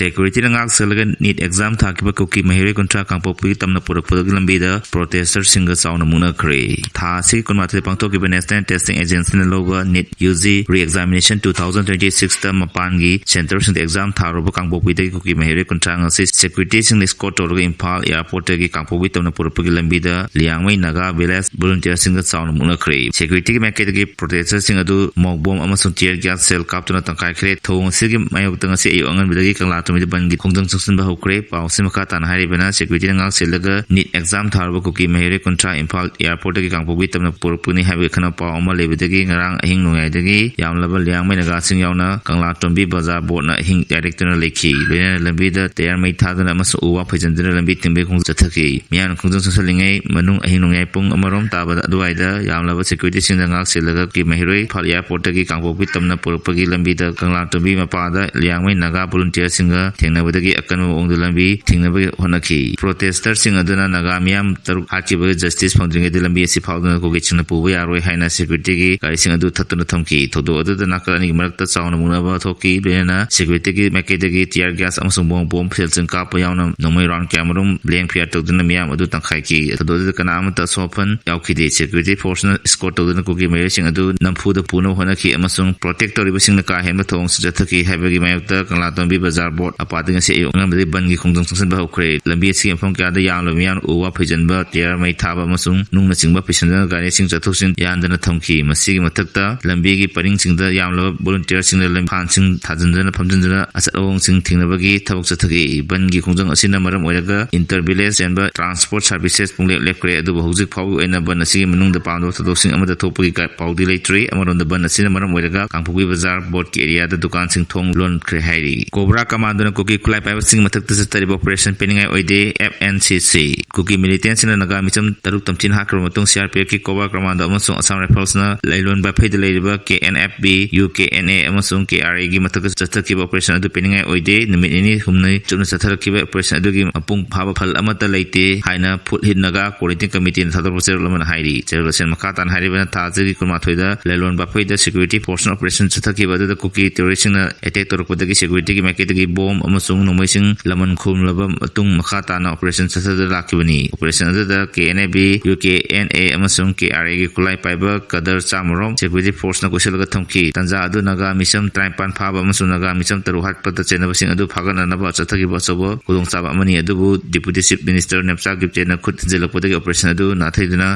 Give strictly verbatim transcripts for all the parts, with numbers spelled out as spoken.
Securityꯅ ꯉꯥꯛ ꯁꯦꯜꯂꯒ NEET exam ꯊꯥꯈꯤꯕ ꯀꯨꯀꯤ ꯃꯍꯩꯔꯣꯏ ꯀꯨꯟꯊ꯭ꯔꯥ ꯀꯥꯡꯄꯣꯛꯄꯤꯒꯤ ꯇꯝꯅ ꯄꯨꯔꯛꯄꯗꯨꯒꯤ ꯂꯝꯕꯤꯗ protesters ꯁꯤꯡꯒ ꯆꯥꯎꯅ ꯃꯨꯛꯅꯈ꯭ꯔꯦ꯫ ꯊꯥ ꯑꯁꯤꯒꯤ ꯀꯨꯟꯃꯥꯊꯣꯏꯗ ꯄꯥꯡꯊꯣꯛꯈꯤꯕ National Testing Agencyꯅ ꯂꯧꯕ NEET UG re-examination two thousand twenty sixꯇ ꯃꯄꯥꯟꯒꯤ centreꯁꯤꯡꯗ exam ꯊꯥꯔꯨꯕ ꯀꯥꯡꯄꯣꯛꯄꯤꯗꯒꯤ ꯀꯨꯀꯤ ꯃꯍꯩꯔꯣꯏ ꯀꯨꯟꯊ꯭ꯔꯥ ꯉꯁꯤ securityꯁꯤꯡꯅ escort ꯇꯧꯔꯒ ꯏꯝꯐꯥꯜ airportꯇꯒꯤ ꯀꯥꯡꯄꯣꯛꯄꯤ ꯇꯝꯅ ꯄꯨꯔꯛꯄꯒꯤ ꯂꯝꯕꯤꯗ ꯂꯤꯌꯥꯡꯃꯩ ꯅꯥꯒꯥ village volunteerꯁꯤꯡꯒ ꯆꯥꯎꯅ ꯃꯨꯛꯅꯈ꯭ꯔꯦ꯫ Securityꯒꯤ ꯃꯥꯏꯀꯩꯗꯒꯤ protesters ꯁꯤꯡ ꯑꯗꯨ ꯃꯣꯛ ꯕꯣꯝ ꯑꯃꯁꯨꯡ tear gas shell ꯀꯥꯞꯇꯨꯅ ꯇꯪꯈꯥꯏꯈ꯭ꯔꯦ꯫ ꯊꯧꯑꯣꯡ ꯑꯁꯤꯒꯤ ꯃꯥꯌꯣꯛꯇ ꯉꯁꯤ ꯑꯌꯨꯛ ꯑꯉꯟꯕꯗꯒꯤ ꯀꯪꯂꯥꯇꯣꯡꯕꯤꯗ ꯕꯟꯒꯤ ꯈꯣꯡꯖꯪ ꯆꯪꯁꯤꯟꯕ ꯍꯧꯈ꯭ꯔꯦ꯫ ꯄꯥꯎ ꯑꯁꯤ ꯃꯈꯥ ꯇꯥꯅ ꯍꯥꯏꯔꯤꯕꯅ, securityꯅ ꯉꯥꯛ ꯁꯦꯜꯂꯒ NEET exam ꯊꯥꯔꯨꯕ ꯀꯨꯀꯤ ꯃꯍꯩꯔꯣꯏ ꯀꯨꯟꯊ꯭ꯔꯥ ꯏꯝꯐꯥꯜ airportꯇꯒꯤ ꯀꯥꯡꯄꯣꯛꯄꯤ ꯇꯝꯅ ꯄꯨꯔꯛꯄꯅꯤ ꯍꯥꯏꯕꯒꯤ ꯑꯈꯟꯅꯕ ꯄꯥꯎ ꯑꯃ ꯂꯩꯕꯗꯒꯤ ꯉꯔꯥꯡ ꯑꯍꯤꯡ ꯅꯣꯡꯌꯥꯏꯗꯒꯤ ꯌꯥꯝꯂꯕ ꯂꯤꯌꯥꯡꯃꯩ ꯅꯥꯒꯥꯁꯤꯡ ꯌꯥꯎꯅ ꯀꯪꯂꯥꯇꯣꯡꯕꯤ ꯕꯖꯥꯔ ꯕꯣꯠꯅ ꯑꯍꯤꯡ ꯌꯥꯔꯦꯛꯇꯨꯅ ꯂꯩꯈꯤ꯫ ꯂꯣꯏꯅꯅ ꯂꯝꯕꯤꯗ tyre ꯃꯩ ꯊꯥꯗꯨꯅ ꯑꯃꯁꯨꯡ ꯎ ꯋꯥ ꯐꯩꯖꯤꯟꯗꯨꯅ ꯂꯝꯕꯤ ꯊꯤꯡꯕꯒꯤ ꯈꯣꯡꯖꯪ ꯆꯠꯊꯈꯤ꯫ ꯃꯤꯌꯥꯝꯅ ꯈꯣꯡꯖꯪ ꯆꯠꯊꯔꯤꯉꯩ ꯃꯅꯨꯡ ꯑꯍꯤꯡ ꯅꯣꯡꯌꯥꯏ ꯄꯨꯡ ꯑꯃꯔꯣꯝ ꯇꯥꯕꯗ ꯑꯗꯨꯋꯥꯏꯗ ꯌꯥꯝꯂꯕ securityꯁꯤꯡꯅ ꯉꯥꯛ ꯁꯦꯜꯂꯒ ꯀꯨꯀꯤ ꯃꯍꯩꯔꯣꯏ ꯏꯝꯐꯥꯜ airportꯇꯒꯤ ꯀꯥꯡꯄꯣꯛꯄꯤ ꯇꯝꯅ ꯄꯨꯔꯛꯄꯒꯤ ꯂꯝꯕꯤꯗ ꯀꯪꯂꯥꯇꯣꯡꯕꯤ ꯃꯄꯥꯗ ꯂꯤꯌꯥꯡꯃꯩ ꯅꯥꯒꯥ volunteerꯁꯤꯡꯒ ꯊꯦꯡꯅꯕꯗꯒꯤ ꯑꯀꯟꯕ ꯃꯑꯣꯡꯗ ꯂꯝꯕꯤ ꯊꯤꯡꯅꯕꯒꯤ ꯍꯣꯠꯅꯈꯤ꯫ Protesterꯁꯤꯡ ꯑꯗꯨꯅ ꯅꯥꯒꯥ ꯃꯤꯌꯥꯝ ꯇꯔꯨꯛ ꯍꯥꯠꯈꯤꯕꯒ justice ꯐꯪꯗ꯭ꯔꯤꯉꯩꯗ ꯂꯝꯕꯤ ꯑꯁꯤ ꯐꯥꯎꯗꯨꯅ ꯀꯨꯀꯤꯁꯤꯡꯅ ꯄꯨꯕ ꯌꯥꯔꯣꯏ ꯍꯥꯏꯅ securityꯒꯤ ꯒꯥꯔꯤꯁꯤꯡ ꯑꯗꯨ ꯊꯠꯇꯨꯅ ꯊꯝꯈꯤ꯫ ꯊꯧꯗꯣꯛ ꯑꯗꯨꯗ ꯅꯥꯀꯜ ꯑꯅꯤꯒꯤ ꯃꯔꯛꯇ ꯆꯥꯎꯅ ꯃꯨꯛꯅꯕ ꯊꯣꯛꯈꯤ꯫ ꯂꯣꯏꯅꯅ securityꯒꯤ ꯃꯥꯏꯀꯩꯗꯒꯤ tear gas ꯑꯃꯁꯨꯡ ꯕꯣꯝ, ꯕꯣꯝ shellꯁꯤꯡ ꯀꯥꯞꯄ ꯌꯥꯎꯅ ꯅꯣꯡꯃꯩ round ꯀꯌꯥꯃꯔꯨꯝ blank fire ꯇꯧꯗꯨꯅ ꯃꯤꯌꯥꯝ ꯑꯗꯨ ꯇꯪꯈꯥꯏꯈꯤ꯫ ꯊꯧꯗꯣꯛ ꯑꯗꯨꯗ ꯀꯅꯥ ꯑꯃꯠꯇ ꯑꯁꯣꯛ ꯑꯄꯟ ꯌꯥꯎꯈꯤꯗꯦ꯫ Security forceꯅ escort ꯇꯧꯗꯨꯅ ꯀꯨꯀꯤ ꯃꯍꯩꯔꯣꯏꯁꯤꯡ ꯑꯗꯨ ꯅꯝꯐꯨꯗ ꯄꯨꯅꯕ ꯍꯣꯠꯅꯈꯤ ꯑꯃꯁꯨꯡ protest ꯇꯧꯔꯤꯕꯁꯤꯡꯅ ꯀꯥ ꯍꯦꯟꯕ ꯊꯧꯑꯣꯡꯁꯤꯡ ꯆꯠꯊꯈꯤ ꯍꯥꯏꯕꯒꯤ ꯃꯥꯌꯣꯛꯇ ꯀꯪꯂꯥꯇꯣꯡꯕꯤ ꯕꯖꯥꯔ ꯕꯣꯠ ꯃꯄꯥꯗ ꯉꯁꯤ ꯑꯌꯨꯛ ꯑꯉꯟꯕꯗꯒꯤ ꯕꯟꯒꯤ ꯈꯣꯡꯖꯪ ꯆꯪꯁꯤꯟꯕ ꯍꯧꯈ꯭ꯔꯦ꯫ ꯂꯝꯕꯤ ꯑꯁꯤꯒꯤ ꯃꯐꯝ ꯀꯌꯥꯗ ꯌꯥꯝꯂꯕ ꯃꯤꯌꯥꯝꯅ ꯎ ꯋꯥ ꯐꯩꯖꯤꯟꯕ, tear ꯃꯩ ꯊꯥꯕ ꯑꯃꯁꯨꯡ ꯅꯨꯡꯅꯆꯤꯡꯕ ꯄꯩꯁꯤꯟꯗꯨꯅ ꯒꯥꯔꯤꯁꯤꯡ ꯆꯠꯊꯣꯛ ꯆꯠꯁꯤꯟ ꯌꯥꯍꯟꯗꯅ ꯊꯝꯈꯤ꯫ ꯃꯁꯤꯒꯤ ꯃꯊꯛꯇ ꯂꯝꯕꯤꯒꯤ ꯄꯔꯤꯡꯁꯤꯡꯗ ꯌꯥꯝꯂꯕ volunteerꯁꯤꯡꯅ ꯂꯝ ꯐꯥꯟꯁꯤꯡ ꯊꯥꯖꯤꯟꯗꯨꯅ ꯐꯝꯖꯤꯟꯗꯨꯅ ꯑꯆꯠ ꯑꯑꯣꯡꯁꯤꯡ ꯊꯤꯡꯅꯕꯒꯤ ꯊꯕꯛ ꯆꯠꯊꯈꯤ꯫ ꯕꯟꯒꯤ ꯈꯣꯡꯖꯪ ꯑꯁꯤꯅ ꯃꯔꯝ ꯑꯣꯏꯔꯒ inter village ꯆꯦꯟꯕ transport services ꯄꯨꯡꯂꯦꯞ ꯂꯦꯞꯈ꯭ꯔꯦ꯫ ꯑꯗꯨꯕꯨ ꯍꯧꯖꯤꯛ ꯐꯥꯎꯒꯤ ꯑꯣꯏꯅ ꯕꯟ ꯑꯁꯤꯒꯤ ꯃꯅꯨꯡꯗ ꯄꯥꯝꯗꯕ ꯊꯧꯗꯣꯛꯁꯤꯡ ꯑꯃꯠꯇ ꯊꯣꯛꯄꯒꯤ ꯀ-, ꯄꯥꯎꯗꯤ ꯂꯩꯇ꯭ꯔꯤ꯫ ꯑꯃꯔꯣꯝꯗ ꯕꯟ ꯑꯁꯤꯅ ꯃꯔꯝ ꯑꯣꯏꯔꯒ ꯀꯥꯡꯄꯣꯛꯄꯤ ꯕꯖꯥꯔ ꯕꯣꯠꯀꯤ areaꯗ ꯗꯨꯀꯥꯟꯁꯤꯡ ꯊꯣꯡ ꯂꯣꯟꯈ꯭ꯔꯦ ꯍꯥꯏꯔꯤ꯫ Cobra Commandoꯅ ꯀꯨꯀꯤ ꯈꯨꯠꯂꯥꯏ ꯄꯥꯏꯕꯁꯤꯡꯒꯤ ꯃꯊꯛꯇ ꯆꯠꯊꯔꯤꯕ operation ꯄꯦꯟꯅꯤꯡꯉꯥꯏ ꯑꯣꯏꯗꯦ, F N C C꯫ ꯀꯨꯀꯤ militantꯁꯤꯡꯅ ꯅꯥꯒꯥ ꯃꯤꯆꯝ ꯇꯔꯨꯛ ꯇꯝꯊꯤꯅ ꯍꯥꯠꯈ꯭ꯔꯕ ꯃꯇꯨꯡ, C R P Fꯀꯤ Cobra Commando ꯑꯃꯁꯨꯡ Assam Riflesꯅ ꯂꯩꯂꯣꯟ ꯕꯥꯐꯩꯗ ꯂꯩꯔꯤꯕ K N F B, U K N A ꯑꯃꯁꯨꯡ K R Aꯒꯤ ꯃꯊꯛꯇ ꯆꯠꯊꯈꯤꯕ operation ꯑꯗꯨ ꯄꯦꯟꯅꯤꯡꯉꯥꯏ ꯑꯣꯏꯗꯦ꯫ ꯅꯨꯃꯤꯠ ꯅꯤꯅꯤ ꯍꯨꯝꯅꯤ ꯆꯨꯞꯅ ꯆꯠꯊꯔꯛꯈꯤꯕ operation ꯑꯗꯨꯒꯤ ꯃꯄꯨꯡ ꯐꯥꯕ ꯐꯜ ꯑꯃꯠꯇ ꯂꯩꯇꯦ ꯍꯥꯏꯅ Food Hit Naga Coordinating Committeeꯅ ꯊꯥꯗꯣꯔꯛꯄ ꯆꯦꯔꯣꯜ ꯑꯃꯅ ꯍꯥꯏꯔꯤ꯫ ꯆꯦꯔꯣꯜ ꯑꯁꯤꯅ ꯃꯈꯥ ꯇꯥꯅ ꯍꯥꯏꯔꯤꯕꯅ, ꯊꯥ ꯑꯁꯤꯒꯤ ꯀꯨꯟꯃꯥꯊꯣꯏꯗ ꯂꯩꯂꯣꯟ ꯕꯥꯐꯩꯗ security forceꯅ operation ꯆꯠꯊꯈꯤꯕ ꯑꯗꯨꯗ ꯀꯨꯀꯤ terroristꯁꯤꯡꯅ attack ꯇꯧꯔꯛꯄꯗꯒꯤ securityꯒꯤ ꯃꯥꯏꯀꯩꯗꯒꯤ bomb ꯕꯣꯝ ꯑꯃꯁꯨꯡ ꯅꯣꯡꯃꯩꯁꯤꯡ ꯂꯃꯟ ꯈꯨꯝꯂꯕ ꯃꯇꯨꯡ ꯃꯈꯥ ꯇꯥꯅ operation ꯆꯠꯊꯗꯨꯅ ꯂꯥꯛꯈꯤꯕꯅꯤ꯫ Operation ꯑꯗꯨꯗ K N A B, U K N A ꯑꯃꯁꯨꯡ K R A ꯒꯤ ꯈꯨꯠꯂꯥꯏ ꯄꯥꯏꯕ cadre ꯆꯥꯝꯃꯔꯣꯝ security forceꯅ ꯀꯣꯏꯁꯤꯜꯂꯒ ꯊꯝꯈꯤ꯫ ꯇꯥꯟꯖꯥ ꯑꯗꯨ ꯅꯥꯒꯥ ꯃꯤꯆꯝ ꯇꯔꯥꯅꯤꯄꯥꯟ ꯐꯥꯕ ꯑꯃꯁꯨꯡ ꯅꯥꯒꯥ ꯃꯤꯆꯝ ꯇꯔꯨꯛ ꯍꯥꯠꯄꯗ ꯆꯦꯟꯅꯕꯁꯤꯡ ꯑꯗꯨ ꯐꯥꯒꯠꯅꯅꯕ ꯆꯠꯊꯈꯤꯕ ꯑꯆꯧꯕ ꯈꯨꯗꯣꯡꯆꯥꯕ ꯑꯃꯅꯤ꯫ ꯑꯗꯨꯕꯨ Deputy Chief Minister Nemcha Gibchenꯅ ꯈꯨꯠ ꯊꯤꯟꯖꯤꯜꯂꯛꯄꯗꯒꯤ operation ꯑꯗꯨ ꯅꯥꯊꯩꯗꯨꯅ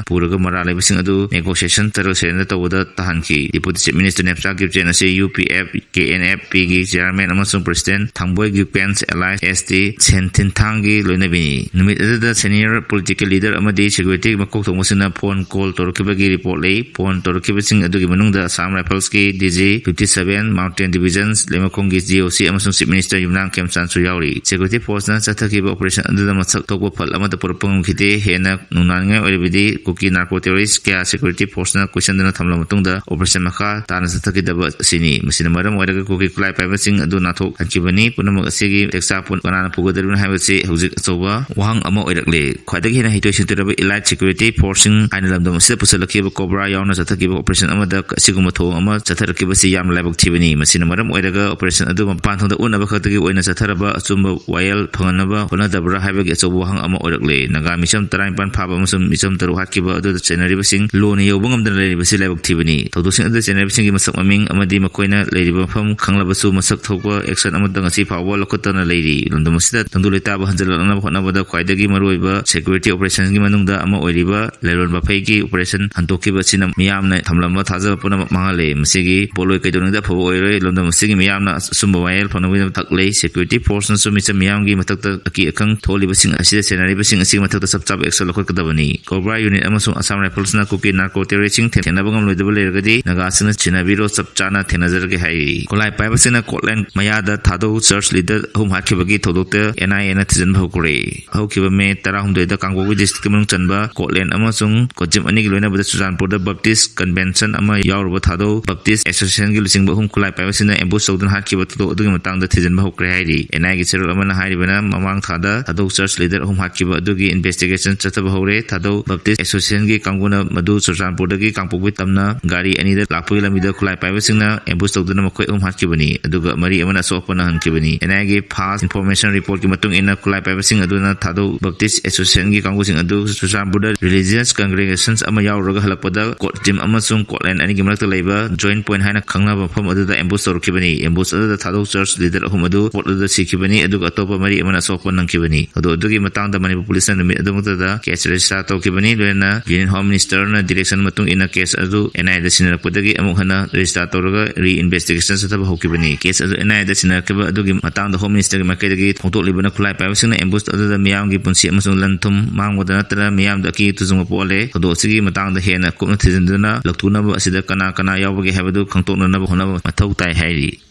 ꯄꯨꯔꯒ ꯃꯔꯥꯜ ꯂꯩꯕꯁꯤꯡ ꯑꯗꯨ negotiation table surrender ꯇꯧꯕꯗ ꯇꯥꯍꯟꯈꯤ꯫ Deputy Chief Minister Nemcha Gibchen ꯑꯁꯤ U P F K N F P ꯒꯤ chairman ꯑꯃꯁꯨꯡ president ꯊꯥꯡꯕꯣꯏ ꯒ꯭ꯌꯨꯄꯦꯟꯁ alias S T ꯁꯦꯟꯊꯤꯟꯊꯥꯡꯒꯤ ꯂꯣꯏꯅꯕꯤꯅꯤ꯫ ꯅꯨꯃꯤꯠ ꯑꯗꯨꯗ senior political leader ꯑꯃꯗꯤ security ꯃꯀꯣꯛ ꯊꯣꯡꯕꯁꯤꯡꯅ phone call ꯇꯧꯔꯛꯈꯤꯕꯒꯤ report ꯂꯩ꯫ Phone ꯇꯧꯔꯛꯈꯤꯕꯁꯤꯡ ꯑꯗꯨꯒꯤ ꯃꯅꯨꯡꯗ Assam Riflesꯀꯤ D G fifty seven Mountain Divisions ꯂꯩꯃꯈꯣꯡꯒꯤ G O C ꯑꯃꯁꯨꯡ Chief Minister ꯌꯨꯝꯅꯥꯝ ꯈꯦꯝꯆꯥꯟꯁꯨ ꯌꯥꯎꯔꯤ꯫ Security forceꯅ ꯆꯠꯊꯈꯤꯕ operation ꯑꯗꯨꯗ ꯃꯁꯛ ꯊꯣꯛꯄ ꯐꯜ ꯑꯃꯠꯇ ꯄꯨꯔꯛꯄ ꯉꯝꯈꯤꯗꯦ꯫ ꯍꯦꯟꯅ ꯅꯨꯡꯅꯥꯡꯅꯤꯡꯉꯥꯏ ꯑꯣꯏꯔꯕꯗꯤ ꯀꯨꯀꯤ narco terrorist ꯀꯌꯥ security forceꯅ ꯀꯣꯏꯁꯟꯗꯨꯅ ꯊꯝꯂꯕ ꯃꯇꯨꯡꯗ operation ꯃꯈꯥ ꯇꯥꯅ ꯆꯠꯊꯈꯤꯗꯕ ꯑꯁꯤꯅꯤ꯫ ꯃꯁꯤꯅ ꯃꯔꯝ ꯑꯣꯏꯔꯒ ꯀꯨꯀꯤ ꯈꯨꯠꯂꯥꯏ ꯄꯥꯏꯕꯁꯤꯡ ꯑꯗꯨ ꯅꯥꯊꯣꯛꯍꯟꯈꯤꯕꯅꯤ꯫ ꯄꯨꯝꯅꯃꯛ ꯑꯁꯤꯒꯤ ꯇꯦꯛꯆꯥꯛ ꯄꯨꯟ ꯀꯅꯥꯅ ꯄꯨꯒꯗꯧꯔꯤꯕꯅꯣ ꯍꯥꯏꯕꯁꯤ ꯍꯧꯖꯤꯛ ꯑꯆꯧꯕ ꯋꯥꯍꯪ ꯑꯃ ꯑꯣꯏꯔꯛꯂꯦ꯫ ꯈ꯭ꯋꯥꯏꯗꯒꯤ ꯍꯦꯟꯅ ꯍꯩꯊꯣꯏ ꯁꯤꯡꯊꯣꯏꯔꯕ elite security forceꯁꯤꯡ ꯍꯥꯏꯅ ꯂꯝꯗꯝ ꯑꯁꯤꯗ ꯄꯨꯁꯤꯜꯂꯛꯈꯤꯕ COBRA ꯌꯥꯎꯅ ꯆꯠꯊꯈꯤꯕ operation ꯑꯃꯗ ꯑꯁꯤꯒꯨꯝꯕ ꯊꯧꯑꯣꯡ ꯑꯃ ꯆꯠꯊꯔꯛꯈꯤꯕꯁꯤ ꯌꯥꯝꯅ ꯂꯥꯏꯕꯛ ꯊꯤꯕꯅꯤ꯫ ꯃꯁꯤꯅ ꯃꯔꯝ ꯑꯣꯏꯔꯒ operation ꯑꯗꯨ ꯃꯄꯥꯟ ꯊꯪꯗ ꯎꯠꯅꯕ ꯈꯛꯇꯒꯤ ꯑꯣꯏꯅ ꯆꯠꯊꯔꯕ ꯑꯆꯨꯝꯕ ꯋꯥꯌꯦꯜ ꯐꯪꯍꯟꯅꯕ ꯍꯣꯠꯅꯗꯕ꯭ꯔꯥ ꯍꯥꯏꯕꯒꯤ ꯑꯆꯧꯕ ꯋꯥꯍꯪ ꯑꯃ ꯑꯣꯏꯔꯛꯂꯦ꯫ ꯅꯥꯒꯥ ꯃꯤꯆꯝ ꯇꯔꯥꯅꯤꯄꯥꯟ ꯐꯥꯕ ꯑꯃꯁꯨꯡ ꯃꯤꯆꯝ ꯇꯔꯨꯛ ꯍꯥꯠꯈꯤꯕ ꯑꯗꯨꯗ ꯆꯦꯟꯅꯔꯤꯕꯁꯤꯡ ꯂꯣꯟꯅ ꯌꯧꯕ ꯉꯝꯗꯅ ꯂꯩꯔꯤꯕꯁꯤ ꯂꯥꯏꯕꯛ ꯊꯤꯕꯅꯤ꯫ ꯊꯧꯗꯣꯛꯁꯤꯡ ꯑꯗꯨꯗ ꯆꯦꯟꯅꯔꯤꯕꯁꯤꯡꯒꯤ ꯃꯁꯛ ꯃꯃꯤꯡ ꯑꯃꯗꯤ ꯃꯈꯣꯏꯅ ꯂꯩꯔꯤꯕ ꯃꯐꯝ ꯈꯪꯂꯕꯁꯨ ꯃꯁꯛ ꯊꯣꯛꯄ action ꯑꯃꯠꯇ ꯉꯁꯤ ꯐꯥꯎꯕ ꯂꯧꯈꯠꯇꯅ ꯂꯩꯔꯤ꯫ ꯂꯝꯗꯝ ꯑꯁꯤꯗ ꯇꯪꯗꯨ ꯂꯩꯇꯥꯕ ꯍꯟꯖꯤꯜꯂꯛꯅꯕ ꯍꯣꯠꯅꯕꯗ ꯈ꯭ꯋꯥꯏꯗꯒꯤ ꯃꯔꯨꯑꯣꯏꯕ security operationꯒꯤ ꯃꯅꯨꯡꯗ ꯑꯃ ꯑꯣꯏꯔꯤꯕ ꯂꯩꯔꯣꯟ ꯕꯐꯩꯒꯤ operation ꯍꯟꯗꯣꯛꯈꯤꯕ ꯑꯁꯤꯅ ꯃꯤꯌꯥꯝꯅ ꯊꯝꯂꯝꯕ ꯊꯥꯖꯕ ꯄꯨꯝꯅꯃꯛ ꯃꯥꯡꯍꯜꯂꯦ꯫ ꯃꯁꯤꯒꯤ ꯄꯣꯠꯂꯣꯏ ꯀꯩꯗꯧꯅꯨꯡꯗ ꯑꯐꯕ ꯑꯣꯏꯔꯣꯏ꯫ ꯂꯝꯗꯝ ꯑꯁꯤꯒꯤ ꯃꯤꯌꯥꯝꯅ ꯑꯆꯨꯝꯕ ꯋꯥꯌꯦꯜ ꯐꯪꯅꯕꯒꯤꯗꯃꯛ ꯊꯛꯂꯦ꯫ Security forceꯅꯁꯨ ꯃꯤꯆꯝ ꯃꯤꯌꯥꯝꯒꯤ ꯃꯊꯛꯇ ꯑꯀꯤ ꯑꯈꯪ ꯊꯣꯛꯍꯜꯂꯤꯕꯁꯤꯡ ꯑꯁꯤꯗ ꯆꯦꯟꯅꯔꯤꯕꯁꯤꯡ ꯑꯁꯤꯒꯤ ꯃꯊꯛꯇ ꯆꯞ ꯆꯥꯕ action ꯂꯧꯈꯠꯀꯗꯕꯅꯤ꯫ COBRA unit ꯑꯃꯁꯨꯡ Assam Riflesꯅ ꯀꯨꯀꯤ narco terroristꯁꯤꯡ ꯊꯦꯡꯅꯕ ꯉꯝꯂꯣꯏꯗꯕ ꯂꯩꯔꯒꯗꯤ ꯅꯥꯒꯥꯁꯤꯡꯅ ꯁꯤꯟꯅꯕꯤꯔꯣ, ꯆꯞ ꯆꯥꯅ ꯊꯦꯡꯅꯖꯔꯒꯦ ꯍꯥꯏꯔꯤ꯫ ꯈꯨꯠꯂꯥꯏ ꯄꯥꯏꯕꯁꯤꯡꯅ ꯀꯣꯠꯂꯦꯟ ꯃꯌꯥꯗ ꯊꯥꯗꯧ church leader ꯑꯍꯨꯝ ꯍꯥꯠꯈꯤꯕꯒꯤ ꯊꯧꯗꯣꯛꯇ N I Aꯅ ꯊꯤꯖꯤꯟꯕ ꯍꯧꯈ꯭ꯔꯦ꯫ ꯍꯧꯈꯤꯕ May ꯇꯔꯥꯍꯨꯝꯗꯣꯏꯗ ꯀꯥꯡꯄꯣꯛꯄꯤ districtꯀꯤ ꯃꯅꯨꯡ ꯆꯟꯕ ꯀꯣꯠꯂꯦꯟ ꯑꯃꯁꯨꯡ ꯀꯣꯆꯤꯝ ꯑꯅꯤꯒꯤ ꯂꯣꯏꯅꯕꯗ ꯆꯨꯔꯆꯥꯟꯄꯨꯔꯗ Baptist convention ꯑꯃ ꯌꯥꯎꯔꯨꯕ ꯊꯥꯗꯧ Baptist Associationꯒꯤ ꯂꯨꯆꯤꯡꯕ ꯑꯍꯨꯝ ꯈꯨꯠꯂꯥꯏ ꯄꯥꯏꯕꯁꯤꯡꯅ ambush ꯇꯧꯗꯨꯅ ꯍꯥꯠꯈꯤꯕ ꯊꯧꯗꯣꯛ ꯑꯗꯨꯒꯤ ꯃꯇꯥꯡꯗ ꯊꯤꯖꯤꯟꯕ ꯍꯧꯈ꯭ꯔꯦ ꯍꯥꯏꯔꯤ꯫ N I Aꯒꯤ ꯆꯦꯔꯣꯜ ꯑꯃꯅ ꯍꯥꯏꯔꯤꯕꯅ ꯃꯃꯥꯡ ꯊꯥꯗ ꯊꯥꯗꯧ church leader ꯑꯍꯨꯝ ꯍꯥꯠꯈꯤꯕ ꯑꯗꯨꯒꯤ investigation ꯆꯠꯊꯕ ꯍꯧꯔꯦ꯫ ꯊꯥꯗꯧ Baptist Associationꯒꯤ ꯀꯥꯡꯕꯨꯅ ꯃꯗꯨ ꯆꯨꯔꯆꯥꯟꯄꯨꯔꯗꯒꯤ ꯀꯥꯡꯄꯣꯛꯄꯤ ꯇꯝꯅ ꯒꯥꯔꯤ ꯑꯅꯤꯗ ꯂꯥꯛꯄꯒꯤ ꯂꯝꯕꯤꯗ ꯈꯨꯠꯂꯥꯏ ꯄꯥꯏꯕꯁꯤꯡꯅ ambush ꯇꯧꯗꯨꯅ ꯃꯈꯣꯏ ꯑꯍꯨꯝ ꯍꯥꯠꯈꯤꯕꯅꯤ, ꯑꯗꯨꯒ ꯃꯔꯤ ꯑꯃꯅ ꯑꯁꯣꯛ ꯑꯄꯟ ꯅꯪꯍꯟꯈꯤꯕꯅꯤ꯫ ꯑꯦꯟ ꯑꯥꯏ ꯑꯦꯒꯤ ꯐꯥꯁ ꯏꯟꯐꯣꯔꯃꯦꯁꯟ ꯔꯤꯄꯣꯔꯠꯀꯤ ꯃꯇꯨꯡ ꯏꯟꯅ, ꯈꯨꯠꯂꯥꯏ ꯄꯥꯏꯕꯁꯤꯡ ꯑꯗꯨꯅ ꯊꯥꯗꯧ ꯕꯞꯇꯤꯁ ꯑꯦꯁꯣꯁꯤꯌꯦꯁꯟꯒꯤ ꯀꯥꯡꯕꯨꯁꯤꯡ ꯑꯗꯨ ꯆꯨꯔꯆꯥꯟꯄꯨꯔꯗ ꯔꯤꯂꯤꯖꯤꯌꯁ ꯀꯪꯒ꯭ꯔꯦꯒꯦꯁꯟꯁ ꯑꯃ ꯌꯥꯎꯔꯨꯔꯒ ꯍꯜꯂꯛꯄꯗ ꯀꯣꯔꯠ ꯇꯤꯝ ꯑꯃꯁꯨꯡ ꯀꯣꯔꯠ ꯂꯥꯏꯟ ꯑꯅꯤꯒꯤ ꯃꯔꯛꯇ ꯂꯩꯕ ꯖꯣꯏꯟ ꯄꯣꯏꯟ ꯍꯥꯏꯅ ꯈꯪꯅꯕ ꯃꯐꯝ ꯑꯗꯨꯗ ꯑꯦꯝꯕꯨꯁ ꯇꯧꯔꯛꯈꯤꯕꯅꯤ꯫ ꯑꯦꯝꯕꯨꯁ ꯑꯗꯨꯗ ꯊꯥꯗꯧ ꯆꯔꯆ ꯂꯤꯗꯔ ꯑꯍꯨꯝ ꯑꯗꯨ ꯁ꯭ꯄꯣꯠ ꯑꯗꯨꯗ ꯁꯤꯈꯤꯕꯅꯤ, ꯑꯗꯨꯒ ꯑꯇꯣꯞꯄ ꯃꯔꯤ ꯑꯃꯅ ꯑꯁꯣꯛꯄ ꯅꯪꯈꯤꯕꯅꯤ꯫ ꯊꯧꯗꯣꯛ ꯑꯗꯨꯒꯤ ꯃꯇꯥꯡꯗ ꯃꯅꯤꯄꯨꯔ ꯄꯨꯂꯤꯁꯅ ꯅꯨꯃꯤꯠ ꯑꯗꯨꯃꯛꯇꯗ ꯀꯦꯁ ꯔꯦꯖꯤꯁꯇꯥꯔ ꯇꯧꯈꯤꯕꯅꯤ꯫ ꯂꯣꯏꯅꯅ ꯌꯨꯅꯤꯌꯟ ꯍꯣꯝ ꯃꯤꯅꯤꯁꯇꯔꯅ ꯗꯤꯔꯦꯛꯁꯟ ꯃꯇꯨꯡ ꯏꯟꯅ ꯀꯦꯁ ꯑꯗꯨ ꯑꯦꯟ ꯑꯥꯏ ꯑꯦꯗ ꯁꯤꯟꯅꯔꯛꯄꯗꯒꯤ ꯑꯃꯨꯛ ꯍꯟꯅ ꯔꯦꯖꯤꯁꯇꯥꯔ ꯇꯧꯔꯒ ꯔꯤ ꯏꯟꯚꯦꯁꯇꯤꯒꯦꯁꯟ ꯆꯠꯊꯕ ꯍꯧꯈꯤꯕꯅꯤ꯫ ꯀꯦꯁ ꯑꯗꯨ ꯑꯦꯟ ꯑꯥꯏ ꯑꯦꯗ ꯁꯤꯟꯅꯔꯛꯈꯤꯕ ꯑꯗꯨꯒꯤ ꯃꯇꯥꯡꯗ ꯍꯣꯝ ꯃꯤꯅꯤꯁꯇꯔꯒꯤ ꯃꯥꯏꯀꯩꯗꯒꯤ ꯐꯣꯡꯗꯣꯛꯂꯤꯕꯅ, ꯈꯨꯠꯂꯥꯏ ꯄꯥꯏꯕꯁꯤꯡꯅ ꯑꯦꯝꯕꯨꯁ ꯑꯗꯨꯗ ꯃꯤꯌꯥꯝꯒꯤ ꯄꯨꯟꯁꯤ ꯑꯃꯁꯨꯡ ꯂꯟ ꯊꯨꯝ ꯃꯥꯡꯕꯗ ꯅꯠꯇꯅ ꯃꯤꯌꯥꯝꯗ ꯑꯀꯤ ꯇꯨꯖꯨꯡꯕ ꯄꯣꯛꯍꯜꯂꯦ꯫ ꯊꯧꯗꯣꯛ ꯑꯁꯤꯒꯤ ꯃꯇꯥꯡꯗ ꯍꯦꯟꯅ ꯀꯨꯞꯅ ꯊꯤꯖꯤꯟꯗꯨꯅ ꯂꯧꯊꯣꯛꯅꯕ ꯑꯁꯤꯗ ꯀꯅꯥ ꯀꯅꯥ ꯌꯥꯎꯕꯒꯦ ꯍꯥꯏꯕꯗꯨ ꯈꯪꯗꯣꯛꯅꯅꯕ ꯍꯣꯠꯅꯕ ꯃꯊꯧ ꯇꯥꯏ ꯍꯥꯏꯔꯤ꯫